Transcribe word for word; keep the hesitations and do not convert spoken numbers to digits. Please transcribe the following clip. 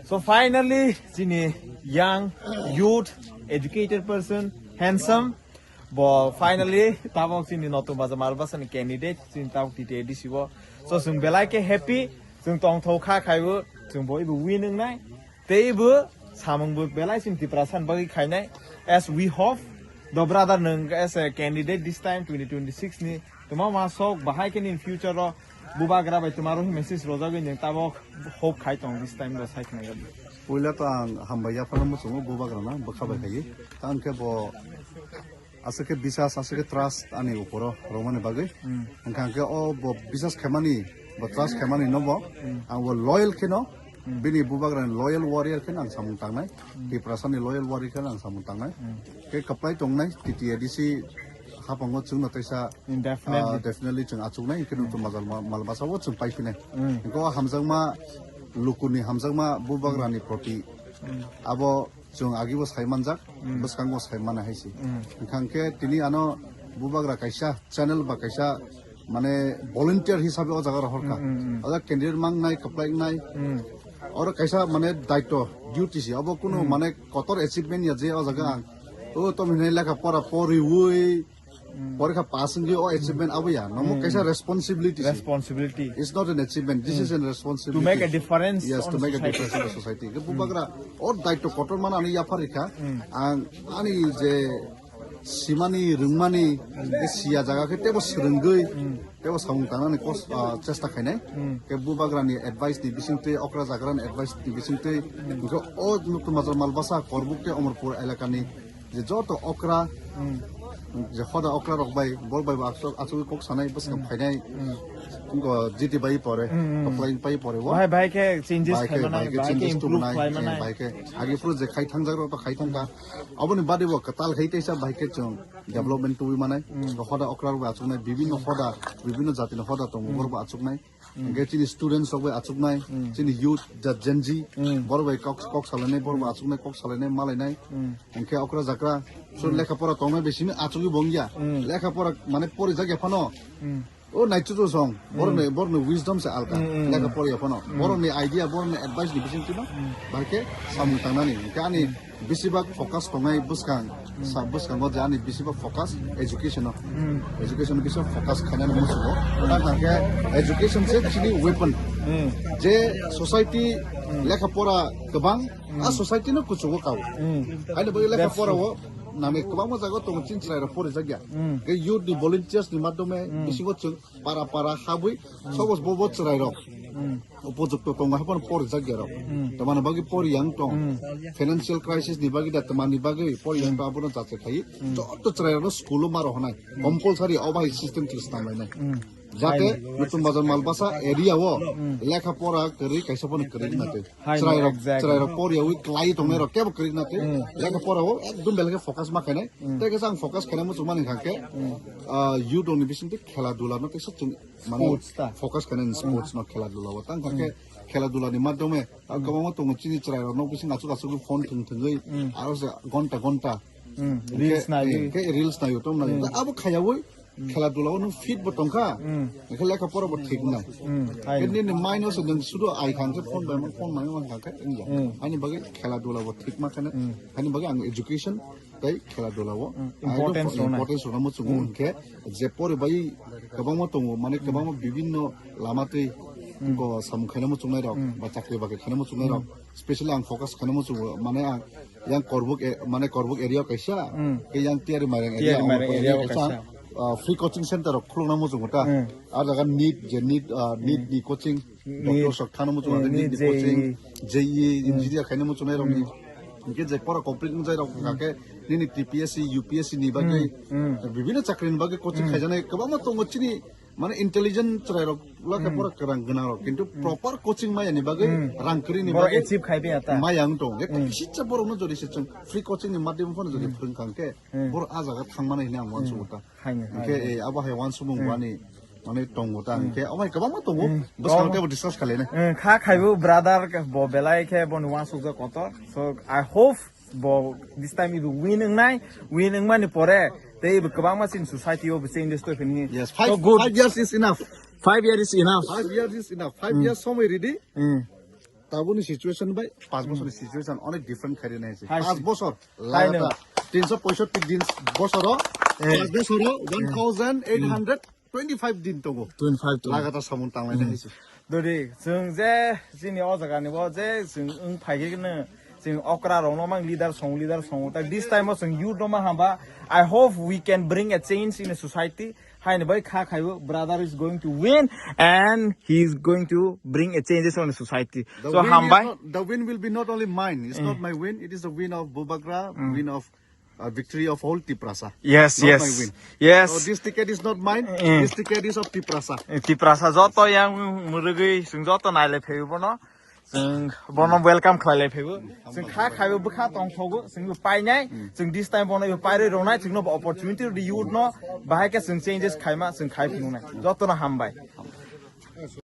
So finally, chini young, youth, educated person, handsome. Bo finally, tabok chini Notun Bazar Malbasa ni candidate, chini tabok T T A D C bo. So, chwng belai khe happy, chwng tongthok kha khaibo, chwng bo ibo win wngnai. Tei ibo samung bo belai chini Tiprasa ni bagwi khainai. As we hope, the brother nwng as a candidate this time twenty twenty-six ni, tuma ma sok bahai khe in future o Bubagra bai tuma rohi message rojagwi nwng tabok hope khai tong this time do sai khna gadi. Puila to ang hambai yaphano muchungo Bubagra na bwkha bai khayi. Tang khe bo aswk khe bisas, aswk khe trust ani uporo romani bagwi. Hmm. Hwnkha hwnkhe o bo bisas khaimani, bo trust khaimani no bo. Hmm. Ang bo loyal kheno, hmm, bini Bubagrani loyal warrior kheno ang samung tangnai. Hmm. Tiprasani loyal warrior kheno ang samung tangnai. Hmm. Khe kwplai tongnai T T A D C haphango chwngno teisa, hmm, definitely, ah, definitely chwng achuknai, hwnkhe, hmm, Notun Bazar ma-, Malbasa o chwng paiphinai. Hmm. Hwnkhe o hamjakma, lukuni hamjakma Bubagrani proti, hmm, abo chwng agibo sai manjak, hmm, bwskango sai mana hai se. Hmm. Hwnkha hwnkhe tini ano Bubagra kaisa channel ba kaisa mane volunteer hisabe o jaga rohorkha. Hmm, hmm, hmm. O jaga candidate mangnai, kwplai wngnai. Hmm. Oro kaisa mane daityo, duty se. Obo kunu, hmm, mane kotor achievement ya je o jaga, hmm, ang. O tomhinai lekha pora poriwi, hmm, porikha pass wngwi o achievement abo ya. Namo, hmm, kaisa responsibility se. Responsibility. It's not an achievement. This, hmm, is a responsibility. To make a difference, yes, on to make a society. Difference in the society. Ke, hmm, Bubagra, o daityo kotor mana ani yaphar rikha. Hmm. Ang ani je simani, rwngmani, je siya jaga khe tebo swrwngwi, hmm, tebo samung tangnani kos-, ah, chesta khainai. Hmm. Ke Bubagrani advice ni bisingtwi, okra jagrani advice ni bisingtwi, hmm, hwnkhe o Notun Bazar Malbasa, Korbuk tei Omorpur elakani je joto okra, hmm, je hoda okra rok bai, bol bai bo achuk, achugwi kok sanai bwskang, hmm, phainai. Hmm. Wngkha G T bai pore, hmm, hmm, apply pai pore o. Bahai, bahai khe changes, bahai khe, khaimana, bahai khe bahai khe changes improve tubunai, khlaimana. Eh, bahai khe agi phuru je khai thangjak rok to khai thangkha. Aboni bade bo kwtal khai teisa bahai khe chwng development tubui manai. Hmm. Hoda okra rok bai achuknai, bibinno hoda, bibinno jatini hoda tongo, hmm, borok bo achuknai. Hmm. Hwnkhe chini students rok bai achuknai, hmm, chini youth, ja Gen Z, hmm, borok bai kok, kok salainai, borok bai achuknai, kok salainai, malainai. Hmm. Hwnkhe okra jakra, so, hmm, lekha pora tongnai bai simi achugwi bo wngya. Hmm. Lekha pora mane porijak ya phano. Hmm. O naichutu song, hmm, borokni, borokni wisdom se alka. Hmm, hmm. Lekha pora ya phano. Hmm. Borokni idea, borokni advice ni bisingtwi no, hmm, bahai khe samung tangnani. Hwnkhe ani, hmm, besibak focus tongnai bwskang, hmm, sa bwskango je ani besibak focus education o. Hmm. Education o besibak focus khainani muchungo. Hmm. Tang tang khe education se chini weapon. Hmm. Je society, hmm, lekha pora kwbang, hmm, a society no kuchugo kao. Hmm. Haino bagwi lekha pora o nangni kwbangma jaga tongo chini chwrai rok porijak ya. Hmm. Khe youth ni volunteers ni madhyome, hmm, bisingo chwng para para habwi, hmm, sobos bobo chwrai rok. Hmm. Upojukto tongo haphano porijak ya rok. Hmm. Tamani bagwi poriyang tong. Hmm. Financial crisis ni bagwi da tamani bagwi poriyang, hmm, tong abono jache khai. Hmm. Joto chwrai rokno school o ma rohonai. Hmm. Compulsory o bahai system thik swnam lainai. Hmm. Jate, hai, Notun Bazar Malbasa area o, hmm, lekha pora kwrwi kaisa phano kwrwi na twi. Hai, chwrai rok, exactly, chwrai rok poriyawi kwlai tongnai rok kebo kwrwi na twi. Hmm. Lekha pora o ekdom belai khe focus ma khainai. Hmm. Tei kaisa ang focus khainai muchung mani kha khe, hmm, ah, youth rok ni bisingtwi khela dula no kaisa chwng mane sports ta. Focus khainai, hmm, sports no khela dula o. Tang kha khe, hmm, khela dula ni madhyome, ah, hmm, kwbangma tongo chini chwrai rok nok bising achuk achuk phone thwng thwngwi, hmm, aro se gonta gonta. Hmm. Hwnkhe, reels naiwi. Hwnkhe reels naiwi tong nai. Hmm. Abo khayawi, hmm, khela dula o nwng fit bo tongkha. Hmm. Hwnkhe lekha pora bo thik nai. Hmm. Hai. Khe nini mind o se nwng sudu ai kha hwnkhe phone bai phone nai man kha khe wngya. Hmm. Ani bagwi khela dula bo thik ma khana. Hmm. Ani bagwi ang education tei khela dula o, hmm, importance rwnai. Importance rwna muchungo. Hmm. Hwnkhe je poribai kwbangma tongo, mane, hmm, kwbangma bibinno lama twi, hmm, bo samung khaina muchungnai rok, hmm, ba chakri bakri khaina muchungnai rok, hmm, specially ang focus khaina muchungo, mane ang yang Korbuk e-, mane Korbuk area o kaisa, hmm, tei yang Tiyari Mairang area, Tiyari Mairang area o kaisa, kaisa, ah, free coaching center rok khulukna muchungo ta. Hmm. A jaga NEET, je NEET, ah, NEET, hmm, ni coaching, NEET, doctor sok thana muchungo, hmm, NEET ni, NEET, coaching, J E E, hmm, engineer khaina muchungnai rok ni. Hmm. Hwnkhe je pora complete wngjak rok, hmm, hwnkha khe nini T P S C, U P S C ni bagwi, hmm, hmm, bibinno chakri ni bagwi coaching, hmm, khaijaknai kwbangma tongo chini, mane intelligent chwrai rok, lekha, hmm, pora kwrang gwnang rok, kintu, hmm, proper coaching maya ni bagwi, hmm, rang kwrwi ni, borok bagwi achieve khai baya ta. Maya wng tongo. Hmm. Kisa borok no jodi se chwng free coaching ni madhyam phano jodi, hmm, phwrwng kha hwnkhe, hmm, borok a jaga thang mani hwnwi ang, hmm, uansukgo ta. Haino, hwnkhe, haino, eh, abo hai uansukmung, hmm, wani, mane tongo ta, hmm, hwnkhe abo hai kwbangma tongo. Hmm. Bwskango teibo discuss khailai nai. Hmm, kha khaibo brother bo belai khe boni uansukjak kotor. So, I hope bo this time ibo win wngnai, win wngmani pore tei ibo kwbangma chini society o bo changes twi phini. Yes, five, so good. Five years is enough. Five years is enough. Five years is enough. Five, hmm, years somoi ridi. Hmm. Tabuni situation bai pas bosor ni situation onek different khairi nai se. Hai pas se. Bosor Hai no. Lagatar tinso poisotti din bosoro Eh. Pas bosoro one thousand eight hundred twenty five din tongo. Twenty five tongo. Lagatar samung tanglai nai se. Dori, chwng je chini o jaga ni bo je chwng wng phai khe no chwng okra rok no mang leader song, leader song. Ta this time o chwng youth no ma hamba. I hope we can bring a change in a society. Haini bai kha khaibo, brother is going to win and he is going to bring a changes on the society. The So win is hambai. Not, the win will be not only mine. It's not my win. It is the win of Bubagra, win of uh, victory of whole Tiprasa. Yes, Not yes. My win. Yes. So this ticket is not mine. Mm. This ticket is of Tiprasa. Tiprasa joto yang murugui sing joto naile phaibo no. Chwng bono welcome khlailai phaibo. Chwng kha khaibo bwkha tongthogo, chwng bo painai. Chwng this time bono bo pairwi rwnai, chwngno bo opportunity rwdi youth no, bahai khe chwng changes khaima, chwng khai phunuknai. Jotono hambai.